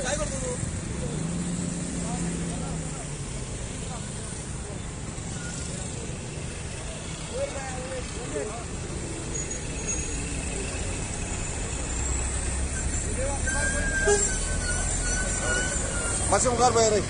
काय करतो तू? मातशें मुखार पळय रे.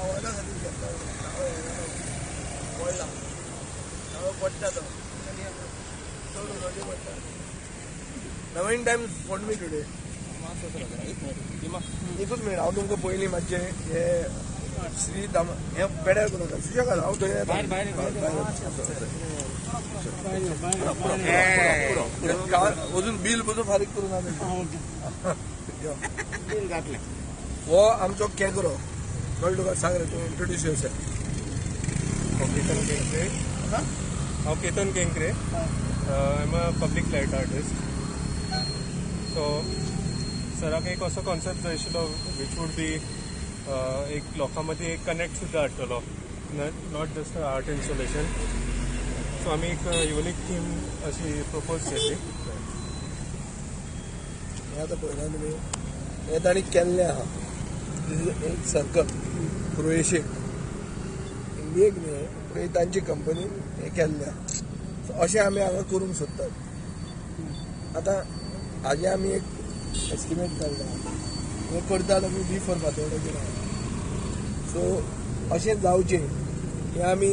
आवाजा खातीर घेतला पडला पडटा तो चड उलोवचें पडटा. नवीन टायम फोन मी टुडे. एकूच मिनिट, हांव तुमकां पयलीं मातशें हे श्री दाम हे पेड्यार करूं नाका, सुशेगाद हांव थंय येता. अजून बील पसून फारीक करूं ना. हो आमचो केंकरो कळ्ळें तुका? सांग रे तूं, इंट्रोड्यूस your. Ketan Kenkre. हांव Ketan Kenkre. I am a public light artist. So सराक एक असो कॉन्सेप्ट जाय आशिल्लो which would be एक लोकां मदीं एक कनेक्ट सुद्दां हाडटलो, not just art installation. So आमी एक युनीक थीम अशी प्रपोज केली. हें आतां पळयना तुमी, हें तांणी केल्लें आहा. एक सर्कल क्रोएशियेक, इंडियेक न्ही, पूण ही तांची कंपनीन हें केल्लें आहा. सो अशें आमी हांगा करूंक सोदतात. आतां हाजें आमी एक एस्टिमेट काडला. हें करतात आमी बी फॉर फातोर्डाचेर आहा. सो अशें जावचें हें आमी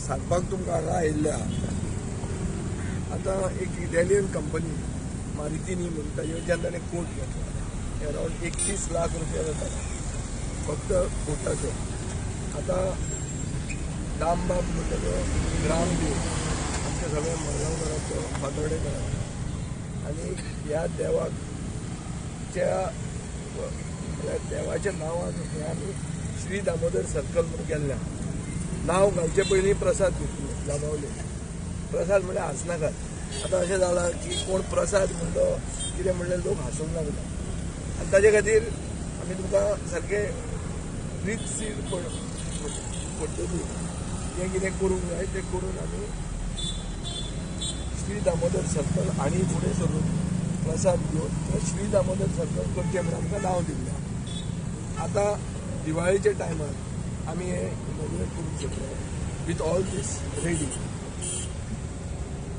सांगपाक तुमकां हांगा आयिल्ले आहा. आतां एक इटालियन कंपनी मारुतीनी म्हणून ताजे वयल्यान ताणें कोट घेतला. अरावंड 31 लाख रुपया जाता फक्त कोटाचो. आतां दामबाब म्हणटा तो ग्रामदेव आमच्या सगळ्या मडगांवकारांचो, फातोर्डेकारांचो, आनी ह्या देवाच्या म्हळ्यार देवाच्या नांवान हें आमी श्री दामोदर सर्कल म्हणून केल्लें. नांव घालचे पयलीं प्रसाद घेतलो जांबावले. प्रसाद म्हळ्यार हांसनाकात. आतां अशें जालां की कोण प्रसाद म्हणलो कितें म्हणलें लोक हांसूंक लागला. आनी ताजे खातीर आमी तुमकां सारकें रीतसीर पद्दतीन जें कितें करूंक जाय तें करून आमी श्री दामोदर सर्कल आनी फुडें सरून प्रसाद घेवन श्री दामोदर सर्कल करचें म्हणून आमकां नांव दिल्लें. आतां दिवाळीच्या टायमार आमी हें इनॉग्रेट करूंक शकता विथ ऑल these ready.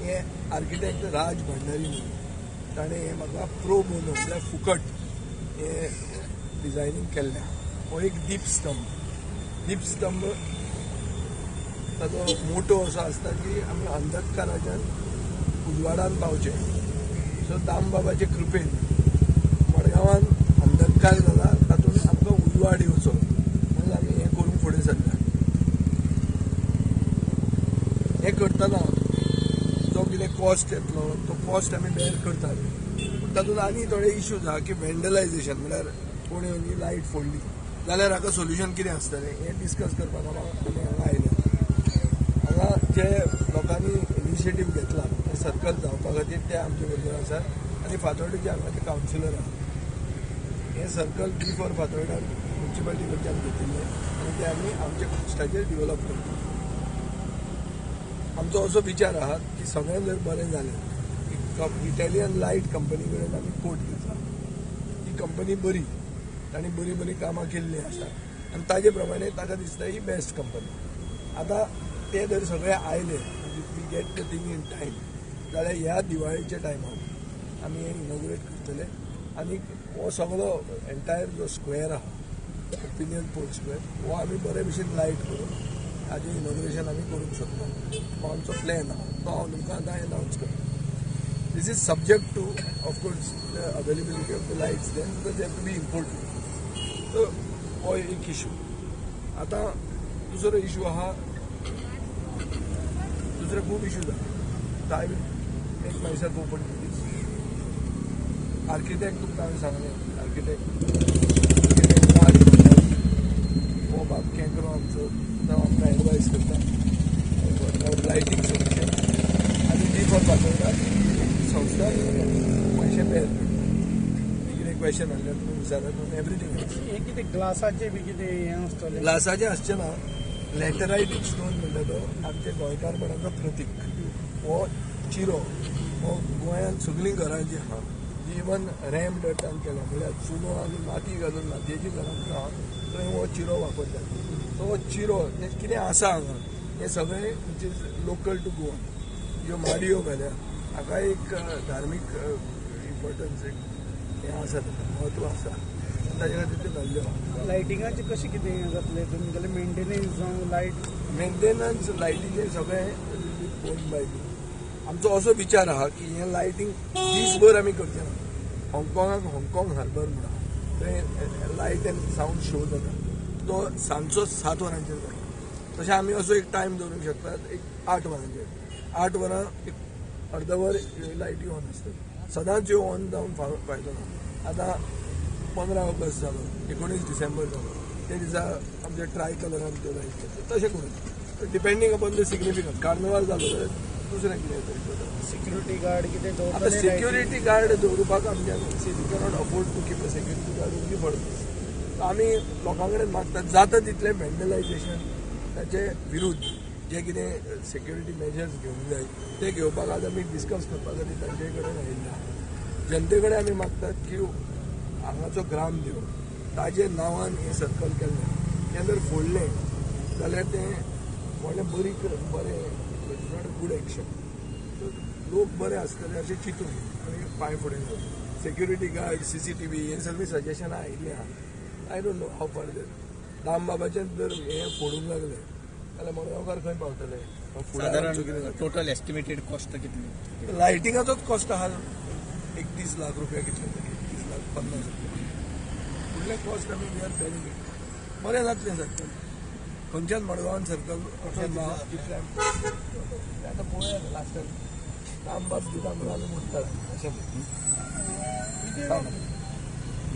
हे आर्किटेक्ट राज भंडारी म्हणून ताणें हें म्हाका प्रो बोनो म्हळ्यार फुकट हें डिजायनींग केल्लें. हो एक दीपस्तंभ. दीपस्तंभ ताजो मोटो असो आसता की आमी अंधकाराच्यान उजवाडान पावचें. सो दामबाबाचे कृपेन मडगांवान अंधकार जाला तातूंत आमकां उजवाड येवचो म्हणून आमी हें करूंक फुडें सरल्या. हें करतना जो कितें कॉस्ट येतलो तो कॉस्ट आमी बेर करतात. पूण तातूंत आनी थोडे इश्यूज आहा की वेंडलायजेशन म्हळ्यार कोण येवन ही लायट फोडली जाल्यार हाका सोल्युशन कितें आसतलें हें डिस्कस करपाक आमी हांगा आयले. हांगा जे लोकांनी इनिशिएटीव घेतला हें सर्कल जावपा खातीर ते आमचे बरोबर आसा. आनी फातोर्डेचे हांगाचे कावन्सिलर आहा. हें circle B for Fatorda municipality कडच्यान घेतिल्लें आनी तें आमी आमच्या कॉस्टाचेर डिवलप करता. आमचो असो विचार आहा की सगळें जर बरें जालें, इटालियन लायट कंपनी कडेन आमी कोट घेतला. ही कंपनी बरी, तांणी बरीं बरीं कामां केल्लीं आसा आनी ताजे प्रमाणे ताका दिसता ही बेस्ट कंपनी. आतां ते जर सगळे आयले, we get the thing in time, जाल्यार ह्या दिवाळीच्या टायमार आमी हें इनॉग्रेट करतले. आनी हो सगळो एंटायर जो स्क्वेअर आहा ओपिनियन पोल स्क्वेअर हो आमी बरे भशेन लायट करून हाजें इनॉग्रेशन आमी करूंक शकता. हो आमचो प्लॅन आहा, तो हांव तुमकां आतां एनावन्स करता. This is subject to of course the availability of the lights then, because they have to be imported. So हो एक इशू. आतां दुसरो इशू आहा, दुसरे खूब इश्यूज आहा. I will make myself open to this. Architect तुमकां हांवें सांगलें, आर्किटेक्ट राज भंडारी हो बाब केंकरो आमचो, तो आमकां एडवायस करता लायटींग सोल्युशन. आनी डी फॉर फातोर्डा संस्था पयशे पे. कितें क्वेश्चन आसल्यार तुमी विचारात, एवरीथींग. हे कितें ग्लासाचे बी कितें हें आसतलें? ग्लासाचें आसचें ना. लॅटरायटीक स्टोन म्हणटा तो आमच्या गोंयकारपणाचो प्रतीक. हो चिरो हो गोंयांत सगळीं घरां जीं आहा, जी इवन रॅम डटान केल्या, म्हणल्यार चुनो आनी माती घालून मातयेचीं घरां आहा, थंय हो चिरो वापरतात. सो हो चिरो हें कितें आसा हांगा हें सगळें which is local to Goa. ज्यो माडयो घाल्या हाका एक धार्मीक इम्पॉर्टन्स, एक हें आसा, ताका म्हत्व आसा, ताजे खातीर त्यो घाल्ल्यो. लायटिंगाचें कशें कितें हें जातलें तुमगेलें मेंटेनन्स जावं लायट? मेंटेनन्स लायटीचें सगळें ओन बाय. आमचो असो विचार आहा की हें लायटींग दीसभर आमी करचें ना. हाँगकाँगाक हाँगकाँग हार्बर म्हणा, थंय लायट एंड सावंड शो जाता, तो सांजचो 7 वरांचेर जाता. तशें आमी असो एक टायम दवरूंक शकतात, एक 8 वरांचेर, 8 वरां एक अर्दवर लायटी ऑन आसतात. सदांच ह्यो ऑन जावन फायदो ना. आतां 15 ऑगस्ट जालो, 19 डिसेंबर जालो, ते दिसा आमच्या ट्राय कलरान त्यो लायट जाता. तशें करून depending upon the significance, carnival जालो जाल्यार दुसरें कितें तरी करता. सिक्युरिटी गार्ड कितें आतां दवरतले? सिक्युरिटी गार्ड दवरुपाक आमच्या, see, you cannot afford to keep a security guard only for this. आमी लोकां कडेन मागतात, जाता तितलें व्हेंडलायजेशन ताचे विरुद्ध जे कितें सिक्युरिटी मेजर्स घेवंक जाय ते घेवपाक आज आमी डिस्कस करपा खातीर तांचे कडेन आयिल्ले आहा. जनते कडेन आमी मागतात की हांगाचो ग्रामदेव ताजे नांवान हें सर्कल केल्लें, तें जर फोडलें जाल्यार तें व्हडलें बरी बरें, it's not a good action. लोक बरे आसतले अशें चिंतून आमी पांय फुडें घालता. सेक्युरिटी गार्ड, सीसीटीव्ही हे सगळीं सजेशनां आयिल्लीं आहा. I don't know how far. दामबाबाचें जर हें फोडूंक लागले जाल्यार मडगांवकार खंय पावतले? साधारण टोटल एस्टिमेटेड कॉस्ट कितली? लायटिंगाचोच कॉस्ट आहा 31 लाख रुपया, कितले तरी 31 लाख 50 रुपया. फुडले कॉस्ट आमी we are bearing it. बरें जातलें सर्कल, खंयच्याच मडगांवान सर्कल अशें ना तितलें. आतां पळोवया लास्टाक दामबाब दिता म्हणून आमी म्हणटात अशें.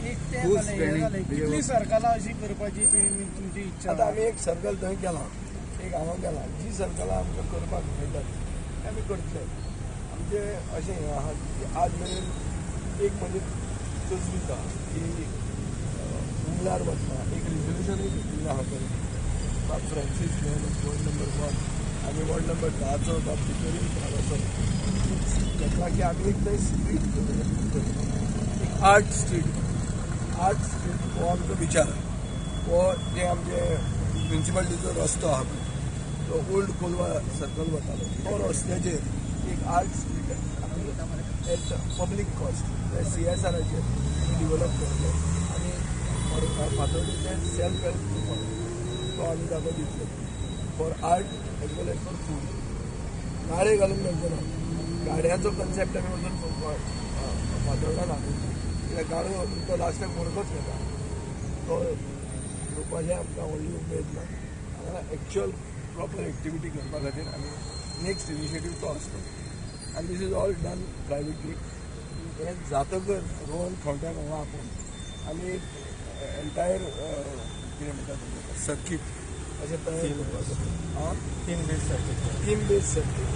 एक तें जालें, हें जालें, कितलीं सर्कलां अशीं करपाची तुमची इच्छा? आतां आमी एक सर्कल थंय केलां, एक हांगा केलां. जी सर्कलां आमकां करपाक मेळटात ते आमी करतले. आमचें अशें हें आहा की आज मेरेन एक म्हणजे तजवीज आहा की मुंगलार वतना एक रिजोल्युशनूय घेतिल्लें आहा पळय, बाब फ्रांसीस न्हय वॉर्ड नंबर 1 आनी वॉर्ड नंबर 10चो बाब भितरूय भागाचो घेतला की आमी एक थंय स्ट्रीट करूया, एक आर्ट स्ट्रीट. आर्ट स्ट्रीट हो आमचो विचार आहा. हो जे आमचे म्युनिसिपालिटीचो रस्तो आहा पळय, तो ओल्ड कोलवा सर्कल वतालो, तो रस्त्याचेर एक आर्ट स्ट्रीट आमी एट पब्लीक कॉस्ट सीएसआराचेर आमी डिवलप करतले आनी फातोर्डेचे सेल्फ हेल्प ग्रुप तो आमी ताका दितले for art as well as for food. गाडे घालूंक मेळचे ना. गाड्यांचो कन्सेप्ट आमी वचून फातोर्डान हाडूंक ना, कित्याक गाडो घालून तो लास्टाक मडकोच घेता. तो घेवपाचें आमकां व्हडली उमेद ना. हांगा एक्च्युअल प्रॉपर एक्टिविटी करपा खातीर आमी नेक्स्ट इनिशिएटीव तो आसतलो आनी this is all done privately. हें जातकच रोहन खंवट्याक हांगा आपोवन आमी एक एंटायर कितें म्हणटा सर्कीट अशें तयार करपाचो. आं, theme based circuit. Theme based circuit,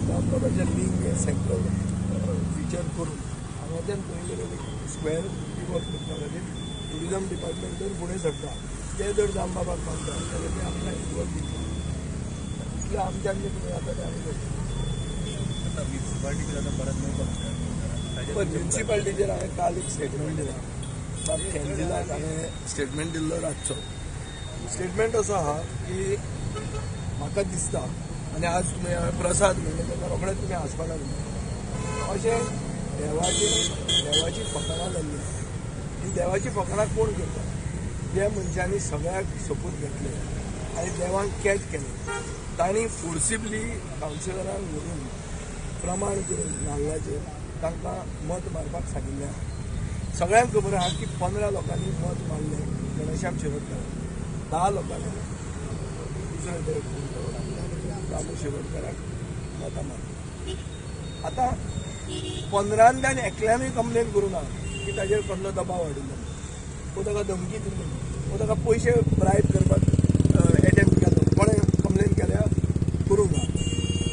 दामबाबाचें लिंग हें सेंट्रल फिचर करून हांगाच्यान थंय मेरेन एक स्क्वेअर इवॉल्व करपा खातीर ट्युरिजम डिपार्टमेंट जर फुडें सरता, ते जर दामबाबाक मानता जाल्यार ते आमकां इन्वॉल्व दितले. इतलें आमच्यान जें कितें जाता तें आमी करता. आता म्युनिसिपालिटीचेर आतां परत न्हू कमिशनर? पण म्युनिसिपालिटीचेर हांवें काल एक स्टेटमेंट दिला. बाब कॅन्सिलाक हांवें स्टेटमेंट दिल्लो रातचो. स्टेटमेंट असो आहा की म्हाका दिसता, आनी आज तुमी हांवें प्रसाद म्हणलें तेन्ना रोखडेच तुमी हांसपाक लागले. अशें देवाची फकाणां जाल्ली. ही देवाची फकाणां कोण करता? जे मनशांनी सगळ्याक सोपूत घेतले आनी देवाक कॅच केलें, तांणी फोर्सिबली कावन्सिलरांक व्हरून प्रमाण करून नाल्लाचेर तांकां मत मारपाक सांगिल्लें आहा. सगळ्यांक खबर आहा की 15 लोकांनी मत मारलें घनश्याम शिरोडकाराक, 10 लोकांनी दुसरे ते रामू शिरोडकाराक मतां मारलीं. आतां 15 एकल्यानूय कंप्लेन करूं ना की ताजेर कसलो दबाव हाडिल्लो वो ताका धमकी दिल्ली वो ताका पयशे ब्रायब करपाक एटेम्प्ट केलो, कोणें कंप्लेन केल्या करूंक ना.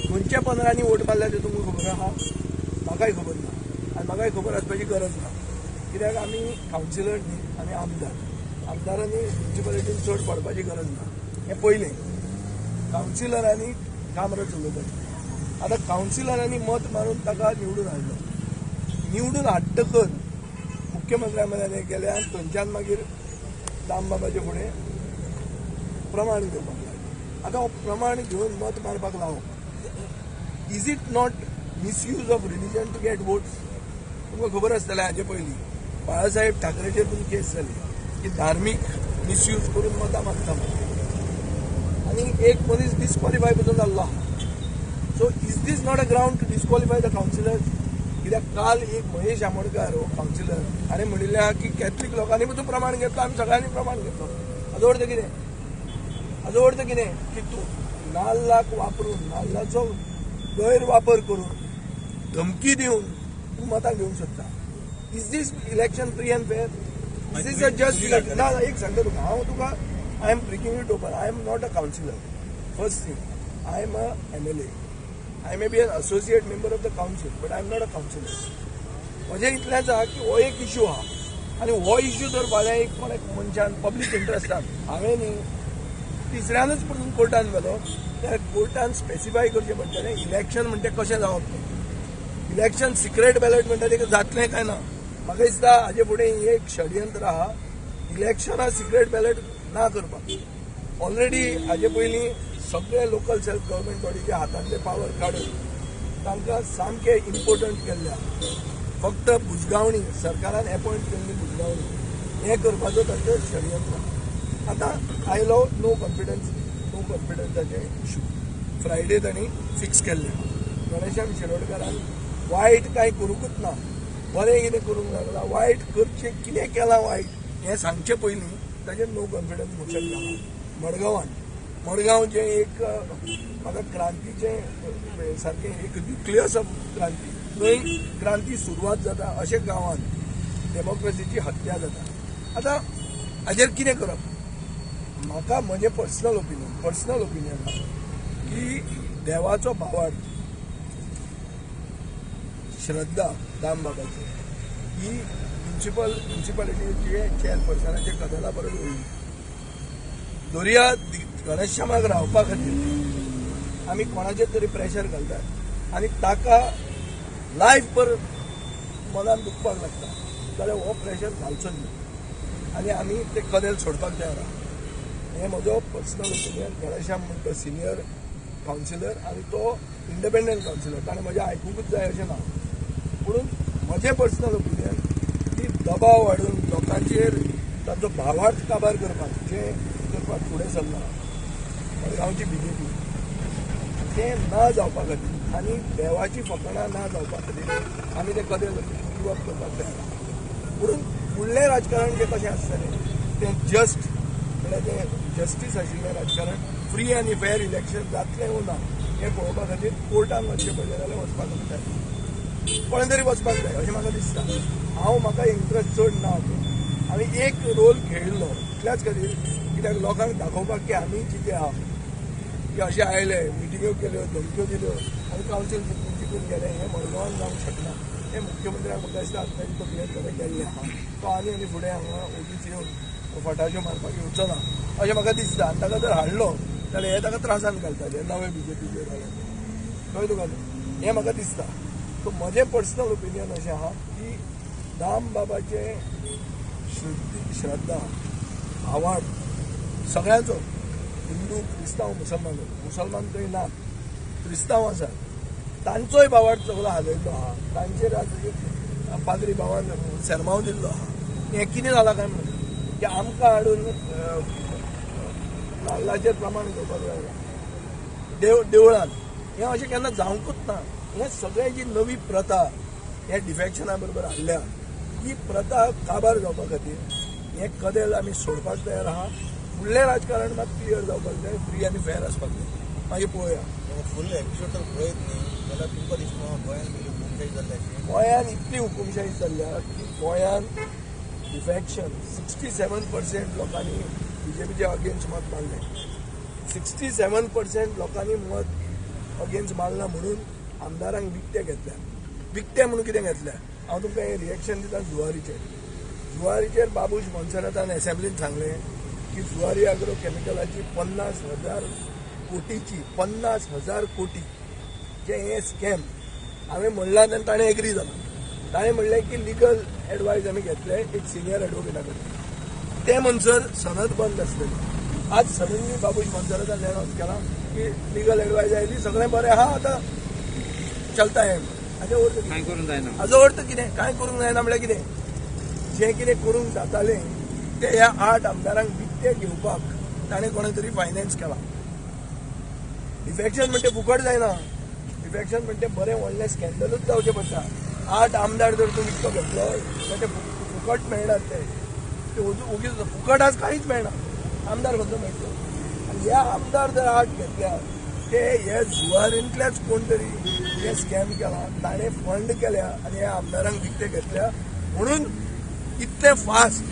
खंयच्या पंदरांनी वोट मारल्या ते तुमकां खबर आहा, म्हाकाय खबर ना आनी म्हाकाय खबर आसपाची गरज ना, कित्याक आमी कावन्सिलर न्ही, आमी आमदार. आमदारांनी म्युनिसिपालिटीन चड पडपाची गरज ना. हें पयलें कावन्सिलरांनी कामरां चलोवपाचें. आतां कावन्सिलरांनी मत मारून ताका निवडून हाडलो. निवडून हाडटकच मुख्यमंत्र्या म्हऱ्यान हें केलें आनी थंयच्यान मागीर दामबाबाचे फुडें प्रमाण घेवपाक लागलें. आतां हो प्रमाण घेवन मत मारपाक लावप, is it not misuse of religion to get votes? तुमकां खबर आसतलें हाजे पयलीं बाळासाहेब ठाकरेचेर पूण केस जाली की धार्मीक मिसयूज करून मतां मागता म्हणून, आनी एक मनीस डिस्क्वॉलिफाय पसून जाल्लो आहा. So is this not a ground to disqualify the councillors? कित्याक काल एक महेश आमोणकार हो कावन्सिलर हाणें म्हणिल्लें आहा की कॅथलीक लोकांनी पसून प्रमाण घेतलो, आमी सगळ्यांनी प्रमाण घेतलो. हाजो अर्थ कितें? हाजो अर्थ कितें की तूं नाल्लाक वापरून, नाल्लाचो गैरवापर करून, धमकी दिवन तूं मतां घेवंक सोदता. Is this election free and fair? Is this a just election? ना, एक सांगता तुका हांव, तुका I am breaking it open. I am not a councillor, first thing. I am a MLA. I may be an associate member of the council, but I am not a councillor. म्हजें इतलेंच आहा की हो एक issue आहा आनी हो issue जर फाल्यां एक कोण एक मनशान पब्लीक इंट्रस्टान, हांवें न्ही, तिसऱ्यानूच पसून कोर्टान व्हेलो जाल्यार कोर्टान स्पेसिफाय करचें पडटलें इलेक्शन म्हणटा कशें जावप तें. इलेक्शन सिक्रेट बॅलट म्हणटा तें जातलें काय ना? म्हाका दिसता हाजे फुडें एक षडयंत्र आहा इलेक्शनां सिक्रेट बॅलट ना करपाक. ऑलरेडी हाजे पयलीं सगळे लोकल सेल्फ गव्हर्मेंट बॉडीच्या हातांतले पावर काडून तांकां सामकें इम्पोर्टंट केल्ले आहा. फक्त बुजगावणी, सरकारान एपॉयंट केल्ली बुजगावणी हें करपाचो तांचो षडयंत्र. आतां आयलो नो कॉन्फिडन्स, नो कॉन्फिडन्साचे इशू फ्रायडे तांणी फिक्स केल्ले. गणेशान शिरोडकारान वायट कांय करूंकूच ना, बरें कितें करूंक लागला, वायट करचें कितें केलां वायट हें सांगचें पयलीं ताजेर नो कॉन्फिडन्स मोशन घाला. मडगांवान, मडगांव जें एक म्हाका क्रांतीचें सारकें एक न्युक्लियस ऑफ क्रांती, थंय क्रांती सुरवात जाता अशें गांवांत डेमोक्रेसीची हत्या जाता. आतां हाजेर कितें करप? म्हाका म्हजें पर्सनल ओपिनियन की देवाचो भावार्थ, श्रद्धा दामबाबाची ही म्युनिसिपालिटीचे चेअरपर्सनाच्या कदेला परत वयली. दर्या गणेशश्यामाक रावपा खातीर आमी कोणाचेर तरी प्रेशर घालतात आनी ताका लायफ भर मनान दुखपाक लागता, जाल्यार हो प्रेशर घालचो न्ही आनी आमी ते कदेल सोडपाक तयार आहा. हें म्हजो पर्सनल ओपिनियन. गणेशाम म्हणटा तो सिनियर कावन्सिलर आनी तो इंडिपेंडंट कावन्सिलर, ताणें म्हजें आयकुंकूच जाय अशें ना. पुणून म्हजें पर्सनल ओपिनियन की दबाव हाडून लोकांचेर तांचो भावार्थ काबार करपाक जें करपाक फुडें सरला मडगांवची बीजेपी, तें ना जावपा खातीर आनी देवाची फकाणां ना जावपा खातीर आमी तें कदेल गिव अप करपाक तयार आहा. पुणून फुडलें राजकारण जें कशें आसतलें तें जस्ट, म्हणल्यार तें जस्टीस आशिल्लें राजकारण, फ्री आनी फेर इलेक्शन जातलें वो ना हें पळोवपा खातीर कोर्टान वचचें पडलें जाल्यार वचपाक आमी तयार, कोणें तरी वचपाक जाय अशें म्हाका दिसता. हांव म्हाका इंट्रस्ट चड ना. हांवें एक रोल खेळिल्लो इतल्याच खातीर, कित्याक लोकांक दाखोवपाक की आमी जिते आहा, की अशें आयले, मिटिंग्यो केल्यो, धमक्यो दिल्यो आनी कावन्सील जिखून जिखून गेले. हें मडगांवान जावंक शकना. हें मुख्यमंत्र्याक म्हाका दिसता आतांची तकलेन ताणें केल्लें आहा. तो आनी आनी फुडें हांगा ओगीच येवन फटाश्यो मारपाक येवचो ना अशें म्हाका दिसता. आनी ताका जर हाडलो जाल्यार हे ताका त्रासान घालताले नवे बीजेपीचे जाल्यार, कळ्ळें तुका न्हू? हें म्हाका दिसता. सो म्हजें पर्सनल ओपिनियन अशें आहा की दाम बाबाचें श्रद्धा, भावार्थ सगळ्यांचो, हिंदू, क्रिस्तांव, मुसलमान, मुसलमान थंय ना, क्रिस्तांव आसात, तांचोय भावार्थ सगळो हालयल्लो आहा. तांचेर आज एक पाद्री बाबान सेरमांव दिल्लो आहा. हें कितें जालां काय म्हणून की आमकां हाडून नाल्लाचेर प्रमाण घेवपाक लागला देवळान. हें अशें केन्ना जावंकूच ना. हें सगळें जी नवी प्रथा ह्या डिफॅक्शना बरोबर हाडल्या, ही प्रथा काबार जावपा खातीर हें कदेल आमी सोडपाक तयार आहा. फुडलें राजकारण मात क्लियर जावपाक जाय, फ्री आनी फेर आसपाक जाय. मागीर पळोवया. फुडलो एपिसोड तर पळयत न्ही जाल्यार तुमकां दिसता गोंयान पयली हुकुमशाही जाल्ली अशी? गोंयान इतली हुकुमशाही चल्ल्या की गोंयान डिफॅक्शन 67% लोकांनी बीजेपीच्या अगेन्स्ट मत मारलें. 67% लोकांनी मत अगेन्स्ट मारला म्हणून आमदारांक विकते घेतल्या. विकते म्हणून कितें घेतल्या? हांव तुमकां हें रिएक्शन दिता जुवारीचेर. जुवारीचेर बाबूश मोन्सेरातान एसेंब्लीन सांगलें की जुवारी अॅग्रो केमिकलाची 50,000 कोटीची, 50,000 कोटी जे हे स्कॅम हांवें म्हणलां तेन्ना ताणें एग्री जाला. ताणें म्हणलें की लिगल एडवायज आमी घेतले एक सिनियर एडवोकेटा कडेन. ते म्हणसर सनद बंद आसलेली. आज सडनली बाबूश मोन्सेरातान अनावन्स केला की लिगल एडवायज आयली, सगळें बरें आहा, आतां चलता. हें हाजे अर्थ कितें? कांय करूंक जायना. हाजो अर्थ कितें? कांय करूंक जायना म्हणल्यार कितें? जें कितें करूंक जातालें तें ह्या आठ आमदारांक विकते घेवपाक ताणें कोणें तरी फायनान्स केला. डिफेक्शन म्हणटे फुकट जायना. डिफेक्शन म्हणटे बरें व्हडलें स्कॅन्डलूच जावचें पडटा. आठ आमदार जर तूं विकतो घेतलो जाल्यार ते फुकट मेळनात. ते ते ओगीच फुकट आज कांयच मेळना. आमदार कसो मेळटलो? आनी हे आमदार जर आठ घेतल्या, ते हे जुवारींतल्याच कोण तरी हे स्कॅम केला, ताणें फंड केल्या आनी ह्या आमदारांक विकते घेतल्या, म्हणून इतलें फास्ट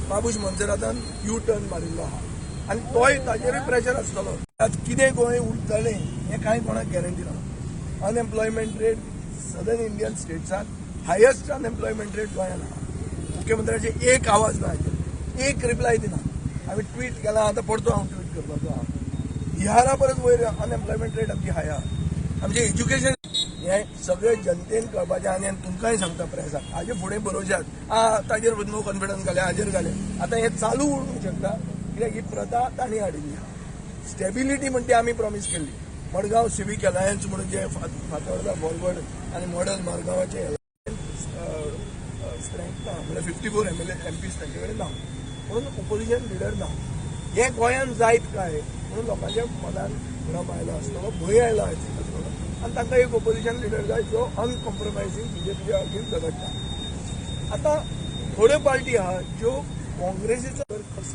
बाबूश मोन्सेरातान यू टर्न मारिल्लो आहा. आनी तोय ताजेरूय प्रेशर आसतलो. आतां कितें गोंय उरतलें हें कांय कोणाक गॅरंटी ना. अनएम्प्लॉयमेंट रेट सदर्न इंडियन स्टेट्सात हायस्ट अनएम्प्लॉयमेंट रेट गोंयान आहा. मुख्यमंत्र्याचे एक आवाज ना हाजेर, एक रिप्लाय दिना. हांवें ट्वीट केला, आतां परतो हांव ट्वीट करपाचो आहा. बिहारा परस वयर अनएम्प्लॉयमेंट रेट आमची हाय आहा. आमचें एज्युकेशन हें सगळे जनतेन कळपाचें. आनी तुमकांय सांगता, प्रेसाक हाजे फुडें बरोवच्यात आ ताजेर नो कॉन्फिडन्स घाले, हाजेर घाले. आतां हें चालू उरूंक शकता, कित्याक ही प्रथा तांणी हाडिल्ली आहा. स्टेबिलिटी म्हणटी आमी प्रॉमीस केल्ली. मडगांव सिवीक अलायन्स म्हणून जे फातोर्डा फॉरवर्ड आनी मॉडल मडगांवाचे स्ट्रेंथ ना, म्हणल्यार 54 एमएलए एमपीज तांचे कडेन ना, म्हणून ओपोजिशन लिडर ना. हें गोंयांत जायत काय म्हणून लोकांच्या मनान भ्रम आयलो आसतलो, भंय आयलो आसतलो आनी तांकां एक ओपोजिशन लिडर जाय जो अनकॉम्प्रोमायझींग बीजेपीच्या अगेन्स्ट झगडटा. आतां थोड्यो पार्टी आहा ज्यो काँग्रेसीचो